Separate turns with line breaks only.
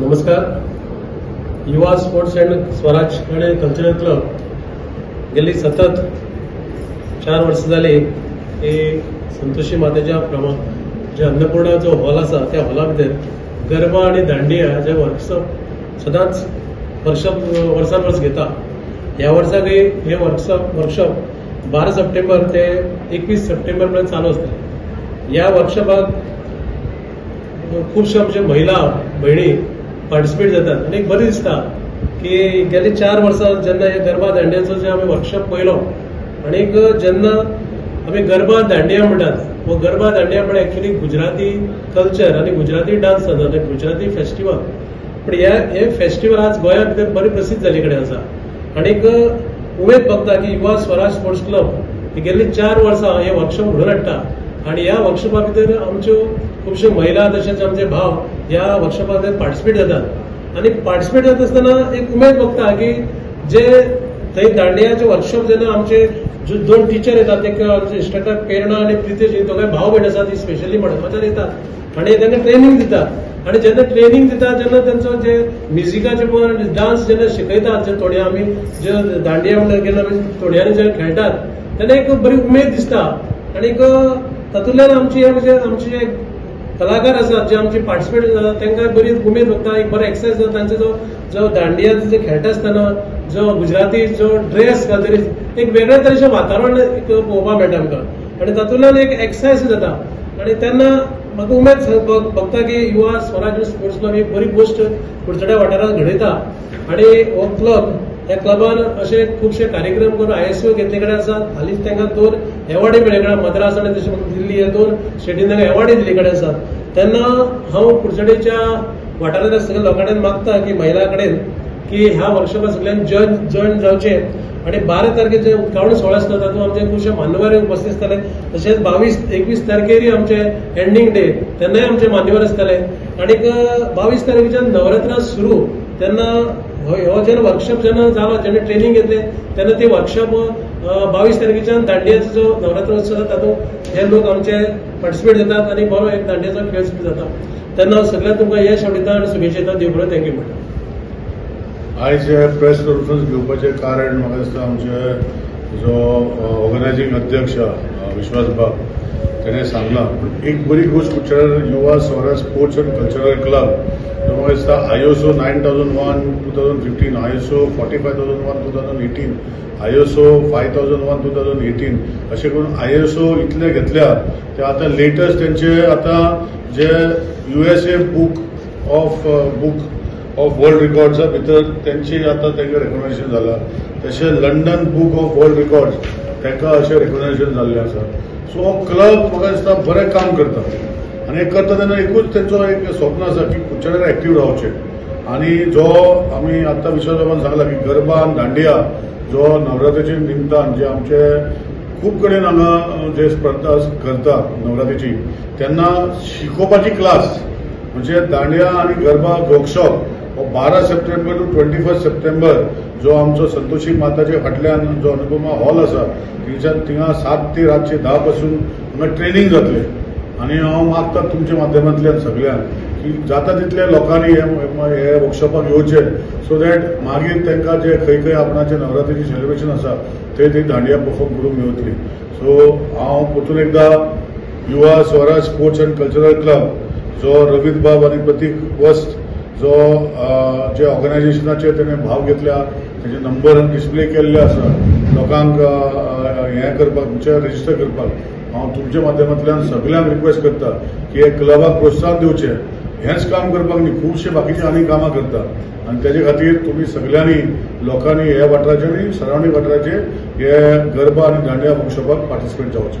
नमस्कार. युवा sports and स्वराज आणि कल्चरल क्लब गेली सतत 4 वर्सां जाली की संतोषी मातेच्या प्रमाण जे अन्नपूर्णा जो हॉल आसा त्या हॉला भितर गरबा आनी दांडिया जे वर्कशॉप सदांच वर्सान वर्स घेता. ह्या वर्साकय हे वर्कशॉप 12 सप्टेंबर ते 21 सप्टेंबर पर्यंत चालू आसतले. ह्या वर्कशॉपाक खुबशे आमचे महिला भयणी पार्टिसिपेट जातात आनी एक बरें दिसता की गेले 4 वर्सां जेन्ना हे गरबा दांडियाचो जे आमी वर्कशॉप पळयलो आनीक जेन्ना आमी गरबा दांडिया म्हणटात, हो गरबा दांडिया म्हळ्यार एक्चुअली गुजराती कल्चर आनी गुजराती डान्स जाता आनी गुजराती फेस्टिवल. पण हे फेस्टिवल आज गोंया भितर बरें प्रसिद्ध जाल्ले कडेन आसा आनीक उमेद भोगता की युवा स्वराज स्पोर्ट्स क्लब ही गेल्ली 4 वर्सां हे वर्कशॉप घडोवन हाडटा आनी ह्या वर्कशॉपा भितर आमच्यो खुबश्यो महिला तशेंच आमचे भाव ह्या वर्कशॉपा भितर पार्टिसिपेट जातात आनी पार्टिसिपेट जाता आसतना एक उमेद भोगता की जे थंय दांडियाचे वर्कशॉप जेन्ना आमचे जो 2 टिचर येतात, एक आमचे इन्स्ट्रक्टर प्रेरणा आनी प्रितेश, दोगांय भाव भयण आसा, ती स्पेशली मडगांवच्यान येतात आनी तांकां ट्रेनींग दितात आनी जेन्ना ट्रेनींग दितात तेन्ना तेंचो जे म्युजिकाचे पण डान्स जेन्ना शिकयतात, जे थोडे आमी जे दांडिया म्हणटा जेन्ना आमी थोड्यांनी जे खेळटात तेन्ना एक बरी उमेद दिसता आनीक तातूंतल्यान आमची म्हणजे आमचे जे कलाकार आसात जे आमचे पार्टिसिपेट जातात तांकां बरी उमेद भोगता, एक बरो एक्सरसायज जाता. तांचो जो जो दांडिया जे खेळटा आसतना जो गुजराती जो ड्रेस घालतरी एक वेगळे तरेचें वातावरण एक पळोवपाक मेळटा आमकां आनी तातूंतल्यान एक एक्सरसायज जाता आनी तेन्ना म्हाका उमेद भोगता की युवा स्वराज स्पोर्ट्स क्लब एक बरी गोश्ट कुडचड्या वाठारांत घडयता आनी हो क्लब ह्या क्लबान अशे खुबशे कार्यक्रम करून ISO घेतले कडेन आसा. हालींच तांकां 2 एवॉर्डय मेळ्ळे कडेन, मद्रास आनी तशें दिल्ली ह्या 2 स्टेटीन तांकां एवॉर्डय दिल्ले कडेन आसात. तेन्ना हांव कुडचडेच्या वाठारांतल्या सगळ्या लोकां कडेन मागता की महिलां कडेन की ह्या वर्कशॉपाक सगळ्यांनी जॉयन जावचें आनी 12 तारखेचे उक्तावण सुवाळो आसता तातूंत आमचे खुबशे मान्यवर उपस्थित आसतले, तशेंच 22-21 तारखेरय आमचे एंडींग डे तेन्नाय आमचे मान्यवर आसतले आनीक 22 तारखेच्यान नवरात्रां सुरू तेन्ना हो जेन्ना वर्कशॉप जेन्ना जालो, जेन्ना ट्रेनींग घेतले तेन्ना ते वर्कशॉप 22 तारखेच्यान दांडियाचो जो नवरात्र उत्सव जाता तातूंत हे लोक आमचे पार्टिसिपेट जातात आनी बरो एक दांडियाचो खेळ सुरू जाता. तेन्ना सगळ्यांक तुमकां यश आवडिता आनी शुभेच्छा दिता. देव बरें, thank you म्हणटा.
आयज प्रेस कॉन्फरन्स घेवपाचें कारण म्हाका दिसता आमचे जो ऑर्गनायझींग अध्यक्ष विश्वास बाब तेणें सांगलां. पूण एक बरी गोश्ट कुडचड्यार Yuva Swaraj sports and cultural club जो म्हाका दिसता ISO 9001 2015, ISO 45001 2018, ISO 5001 2018 अशें करून ISO इतले घेतल्या ते आतां लेटस्ट तेंचे आतां जे USA book of world रिकॉर्ड्सा भितर तेंची आतां तांकां रेकॉग्नायझेशन जालां, तशें London book of world records तांकां अशें रेकॉग्नायझेशन जाल्लें आसा. सो हो क्लब म्हाका दिसता बरें काम करता आनी हें करता तेन्ना एकूच तेंचो एक स्वप्न आसा की कुडचड्यार एक्टीव रावचें आनी जो आमी आतां विश्वास बाबान सांगला की गरबा आनी दांडिया जो नवरात्रीच्या निमतान जे आमचे खूब कडेन हांगा जे स्पर्धा करता नवरात्रीची तेन्ना शिकोवपाची क्लास म्हणजे दांडिया आनी गरबा वर्कशॉप हो 12 सप्टेंबर टू 21 सप्टेंबर जो आमचो संतोषी माताच्या फाटल्यान जो अनुपमा हॉल आसा थंयच्यान थिंगा 7 ते रातचे 10 पासून हांगा ट्रेनींग जातलें आनी हांव मागता तुमच्या माध्यमांतल्यान सगळ्यांक की जाता तितल्या लोकांनी हे वर्कशॉपाक येवचें सो that मागीर तांकां जे खंय खंय आपणाचे नवरात्रीचें सेलिब्रेशन आसा थंय थंय दांडिया परफॉर्म करूंक मेळटली. सो हांव परतून एकदां Yuva Swaraj sports and cultural club जो रवीत बाब आनी प्रतीक वस्त जो जे ऑर्गनायझेशनाचे तेणें भाव घेतल्या तेजे नंबर डिस्प्ले केल्ले आसा लोकांक हें करपाक म्हणजे रजिस्टर करपाक हांव तुमच्या माध्यमांतल्यान सगळ्यांक रिक्वेस्ट करता की हे क्लबाक प्रोत्साहन दिवचें. हेंच काम करपाक न्ही, खुबशे बाकीचे आनी कामां करता आनी तेजे खातीर तुमी सगळ्यांनी लोकांनी ह्या वाठाराचे आनी सरावंडींग वाठाराचे हे गरबा आनी दांडिया वर्कशॉपाक पार्टिसिपेट जावचें.